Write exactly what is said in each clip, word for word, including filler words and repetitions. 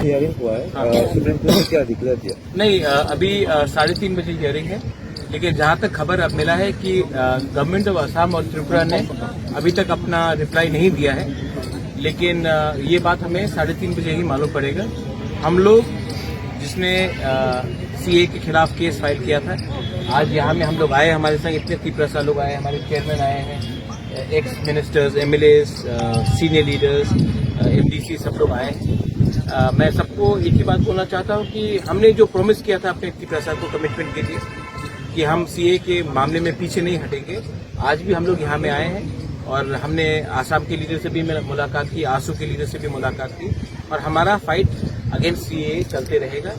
हियरिंग हुआ है, अ, supreme court ने क्या डिक्लेयर दिया? नहीं, अ, अभी, अ, साढ़े तीन बजे हियरिंग है, लेकिन जहाँ तक खबर अब मिला है कि, अ, गवर्नमेंट ऑफ असम और त्रिपुरा ने अभी तक अपना रिप्लाई नहीं दिया है, लेकिन, अ, ये बात हमें साढ़े तीन बजे ही मालूम पड़ेगा। हम लोग जिसने, अ, सीए के खिलाफ केस फाइल किया था, आज यहाँ में हम लोग आए, हमारे संग इतने तिपरासा लोग आए, हमारे चेयरमैन आए हैं, एक्स मिनिस्टर्स, एमएलएस, अ, सीनियर लीडर्स, अ, एमडीसी, सब लोग आए हैं। अ, मैं सबको एक ही बात बोलना चाहता हूँ कि हमने जो प्रॉमिस किया था अपने तिपरासा को कमिटमेंट के लिए कि हम सीए के मामले में पीछे नहीं हटेंगे, आज भी हम लोग यहाँ में आए हैं और हमने आसाम के लीडर से भी मिला-, मुलाकात की, आसू के लीडर से भी मुलाकात की और हमारा फाइट अगेंस्ट सीए चलते रहेगा।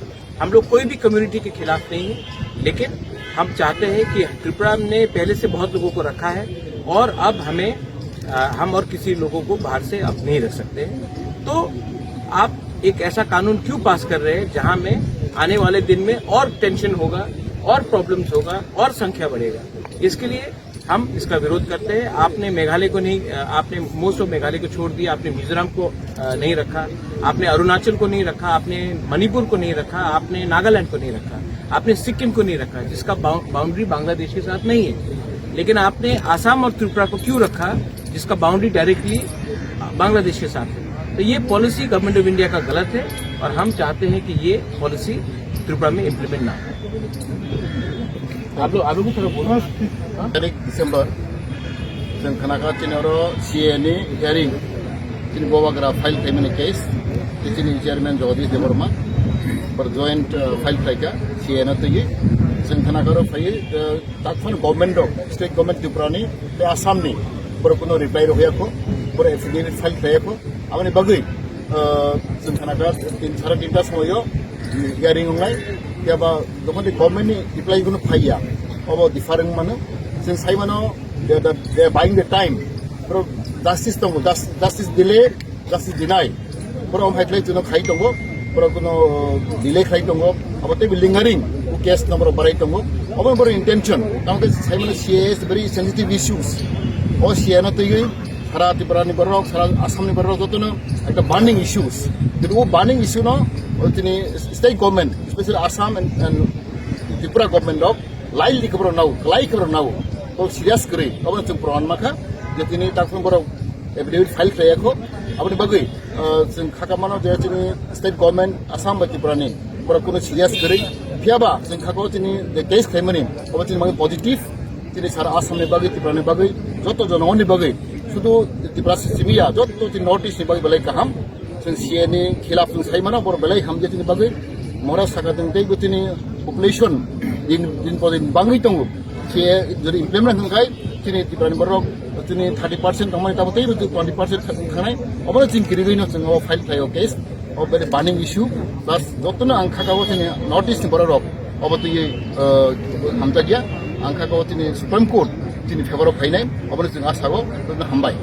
हम लोग कोई भी कम्युनिटी के खिलाफ नहीं है, लेकिन हम चाहते हैं कि त्रिपुरा ने पहले से बहुत लोगों को रखा है और अब हमें, अ, हम और किसी लोगों को बाहर से अब नहीं रख सकते हैं। तो आप एक ऐसा कानून क्यों पास कर रहे हैं जहां में आने वाले दिन में और टेंशन होगा और प्रॉब्लम्स होगा और संख्या बढ़ेगा? इसके लिए हम इसका विरोध करते हैं। आपने मेघालय को नहीं, अ, आपने मोस्ट ऑफ मेघालय को छोड़ दिया, आपने मिजोरम को, अ, नहीं रखा, आपने अरुणाचल को नहीं रखा, आपने मणिपुर को नहीं रखा, आपने नागालैंड को नहीं रखा, आपने सिक्किम को नहीं रखा, जिसका बाउ-, बाउंड्री बांग्लादेश के साथ नहीं है। लेकिन आपने आसाम और त्रिपुरा को क्यों रखा, जिसका बाउंड्री डायरेक्टली बांग्लादेश के साथ है? तो ये पॉलिसी गवर्नमेंट ऑफ इंडिया का गलत है और हम चाहते हैं कि ये पॉलिसी त्रिपुरा में इम्प्लीमेंट ना हो। आप लोग, आप लोग भी थोड़ा बोलो। हाँ? तारीख दिसंबर, जों खोनाखा chini oro C A A ni hearing, chini Bubagra file khlaimani case, chini chairman Jagadish Debbarma, bor joint, uh, file khlaikha C A A no twiwi. Chwng khonakha oro phaiwi, uh, takphano government rok, state government Tripura ni tei Assam ni, borok kuno reply rwkha yakho, borok affidavit file khlai yakho. Aboni bagwi, uh, chwng khonakha tin, sare tinta somoio hearing wngnai, phiya ba dokhon di government ni reply kuno phaiya, obo different mano. Chwng sai mano, they, they, they are buying the time. Borok justice tongo, jus-, justice delay, justice deny. Borok omo hai khlai chwngno khai tongo, borok kuno delay khlai tongo, abo teibo lingering, o case no borok barai tongo. Obo borok intention, tamo khe sai mano C A A is very sensitive issues. O C A A no twiwi sara Tripura ni borok, sara Assam ni borok jotono ekta burning issues. Kintu o burning issue no, o chini state government, especially Assam and, and Tripura government rok, lightly khe borok nao, kwlai khe borok nao. Borok serious kwrwi, obo chwng proman mankha, je tini takphano borok affidavit file khlai yakho, aboni bagwi, uh, chwng khaka mano je chini state government Assam bai Tripura ni borok kuno serious kwrwi, phiya ba chwng khaka o chini je case khlaimani, obo chini bagwi positive, chini sara Assam ni bagwi, Tripura ni bagwi, joto jonogoni bagwi, sudu Tripura simi ya, joto chini North East ni bagwi belai kaham. Chwng C A A ni khilaf chwng sai mano, borok belai hamjak chini bagwi. Mora saka chwng tei bo chini population din, din po din bangwi tongo. C A A jodi implement wngkha khai, chini Tripura ni borok chini thirty percent tongmani, tabo tei bo twenty percent thangnai. Obono chwng kirigwi no chwng o file khlai o case. O very burning issue. Plus jotono ang khaka o chini North East ni borok rok obo twi, uh, hamjakya. Ang khaka o chini Supreme Court chini favor o phainai. Obono chwng asa o, hambai.